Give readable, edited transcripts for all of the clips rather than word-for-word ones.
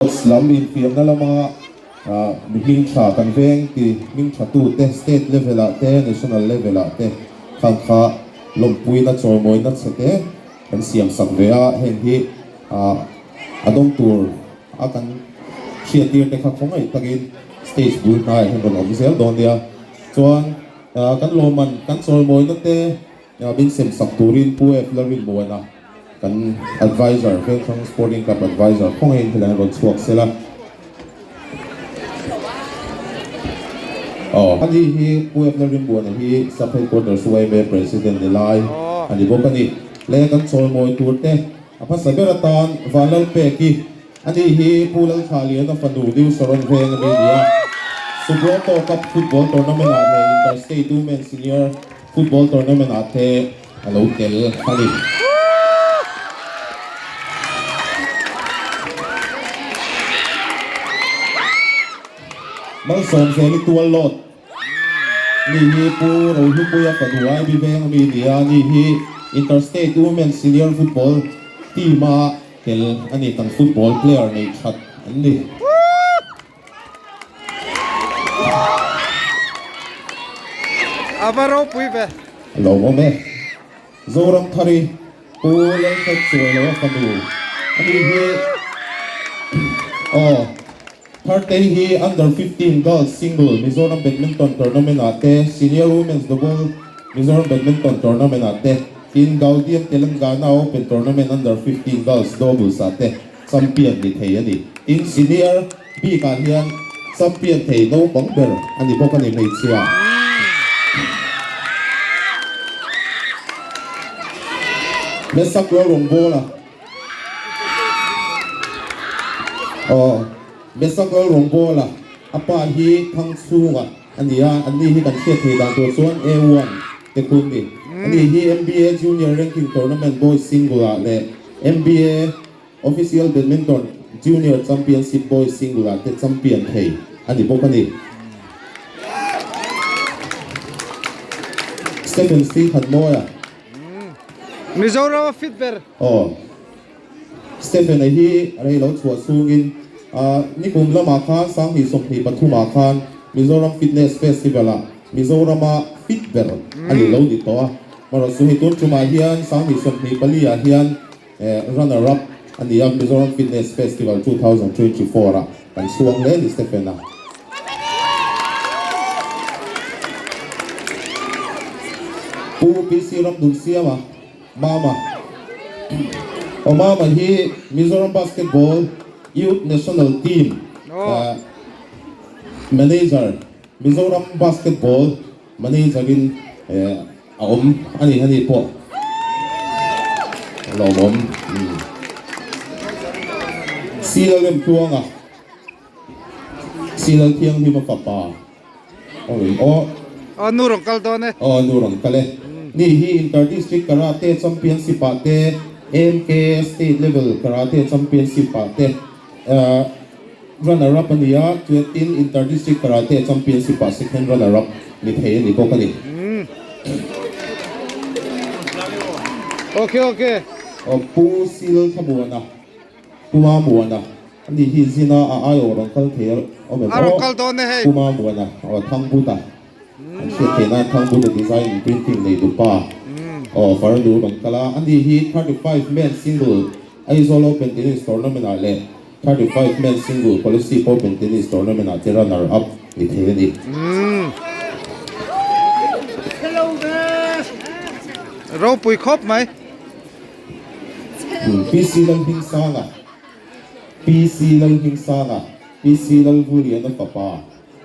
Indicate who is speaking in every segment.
Speaker 1: Sports lam infiamna lama mi hming tha kan veng ti hming tha tute state level ah te national level ah te khang kha lawmpuina chawimawina chhe te kan siam sak ve a, heng hi a dawng tur a kan hriattir te kha khawngaih takin stage bul hnaiah hian rawn awm zel dawn nia. Chuan kan lawmman kan chawimawina te Min sem sak turin Pu F Lalrinmuana kan Adviser, Vengthlang Sporting Club Adviser khawngaihin helai an rawn chhuak sel a. Aw, ani hi Pu F Lalrinmuana hi Sub Headquarters yma President ni lai a ni bawk a ni. Le kan chawimawi tur te a hmasa ber atan Vanlalpeki Ani hi Pu Lalthaliana fanu New Saron veng a mi a ni a. Subroto Cup Football Tournament ah leh Inter State Women Senior Football Tournament ah te a lo tel a ni. Malsawmzeli Tuallawt ni hi Pu Rohlupuia fanu IB veng a mi a ni a. Ani hi Inter State Women Senior Football Team a Tel a ni kan football player neih that an ni.
Speaker 2: A va ropui ve.
Speaker 1: A lo awm e. Zoram Thari Pu Lalkhat Chuailo a fanu a ni hi aw Thartei hi Under 15 Girls Single Mizoram Badminton Tournament ah te Senior Women's Double Mizoram Badminton Tournament ah te Tin Gaudian Telangana Open Tournament Under 15 Girls Doubles ah te champion ni thei a ni. Tin Senior bik ah hian champion thei naupang ber a ni bawk a ni hmeichhia. Mesak Lalrawngbawla Aw Mesak Lalrawngbawla a pa hi Thangchhunga a ni a, anni hi kan hriat thei dan tur chuan A1 te khun ni. Ani hi MBA Junior Ranking Tournament Boys Single ah leh MBA Official Badminton Junior Championship Boys Single ah te champion thei a ni bawk a ni. Stephen C. Khanmawia.
Speaker 2: Mizoram a fit ber.
Speaker 1: Aw. Stephen-a hi rei lo chhuah chhungin nikum lamah khan 2023 ah khan Mizoram Fitness Festival-ah Mizorama fit ber a ni lo ni tawh a. Amaherawhchu hei tun tumah hian 2024 ah hian runner up a ni a, Mizoram Fitness Festival 2024 ah kan chhuang hle a ni Stephen-a. Pu PC Ramdunsiama. Mama Aw Mama hi Mizoram Basketball Youth National Team Manager, Mizoram Basketball Manager in a awm a ni a ni pawh a lawmawm. Silalrem Tluanga, Silalthianghlima fapa. Aw.
Speaker 2: Aw nu rawn kal dawn e.
Speaker 1: Aw nu rawn kal e. Ni hi Inter District Karate Championship ah te MK State Level Karate Championship ah te runner up a ni a, chuan tin Inter District Karate Championship ah second runner up ni thei a ni bawk a ni.
Speaker 2: Okay okay.
Speaker 1: Aw Pu Sil Thlamuana. Pu Mamuana, Ani hi zina a aiawh rawn kal thei a awm em
Speaker 2: A rawn
Speaker 1: aw?
Speaker 2: kal dawn e hei.
Speaker 1: Pu Mamuana, Aw Thangbuta, an hriat theih nan Thangbuta design and printing nei dupa aw Farnu rawn kal a. Ani hi 35 men single Aizawl Open Tennis Tournament ah leh 35 men single Kolasib Open Tennis Tournament ah te runner up ni thei a ni.
Speaker 2: Ropui khawp mai.
Speaker 1: PC Lalhmingsanga, PC Lalhmingsanga, PC Lalvuliana fapa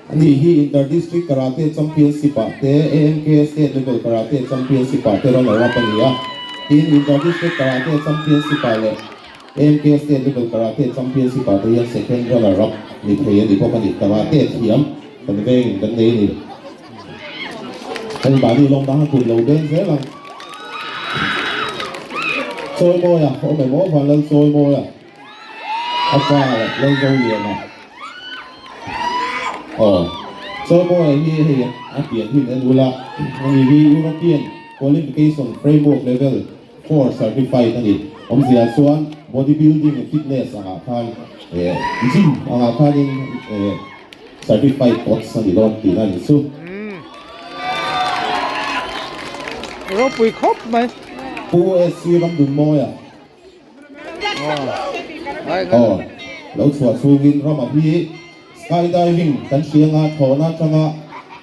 Speaker 1: a ni hi Inter District Karate Championship ah te AMK State Level Karate Championship ah te runner up a ni a, tin Inter District Karate Championship ah leh AMK State Level Karate Championship ah te hian second runner up ni thei a ni bawk a ni. Karate thiam kan vengin kan nei a ni. Hei mahni lawm dang a kut lo beng zel ang. Chawimawia awm em aw Vanlal Chawimawia a pa Lalzoliana aw Chawimawia hi hei a pian hin en ula ani hi European Qualification Framework Level 4 Certified a ni awmzia chuan. Body building and fitness angah khan eh gym angah khanin eh certified coach a ni dawn tihna a nih chu.
Speaker 2: Ropui khawp mai.
Speaker 1: Pu SC Ramdunmawia Aw, lo chhuah chhungin ramah hi skydiving kan hria anga thlawhna atanga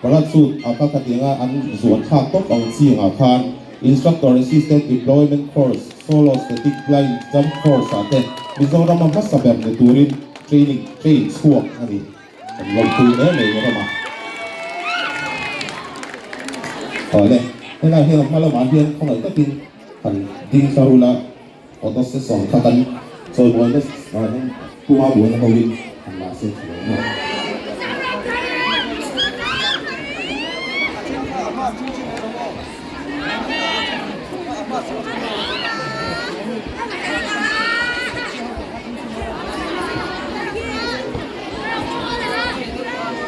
Speaker 1: parachute a ka khatianga an zuan thlak tawp ang chi angah khan Instructor Assisted Deployment Course, Solo Static Blind Jump Course ah te Mizorama hmasa ber ni turin training train chhuak a ni. Kan lo pui hle mai ramah. Awle, helai hian a hma lamah hian khawngaih takin han ding thla rul a. Auto session kha kan chawi buaina puma buaina hovin han lah se tha lo maw?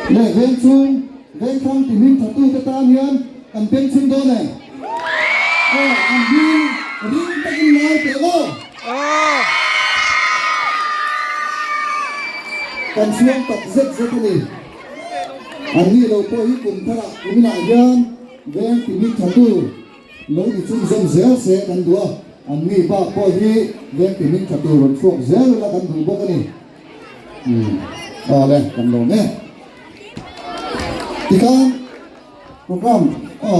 Speaker 3: Leh veng chung vengthlang ti hming thatute tan hian kan bengchheng dawn em? Aw, an hming ring takin ngai teh maw? Kan chhuang tak zet zet a ni. An ni lo pawh hi kum tharah kuminah hian veng ti hming thatu lo ni chhunzawm zel se kan duh a, an ni bak pawh hi veng ti hming thatu rawn chhuak zel ula kan duh bawk a ni. Umm, aw le, kan lawm e. Tikhan program aw.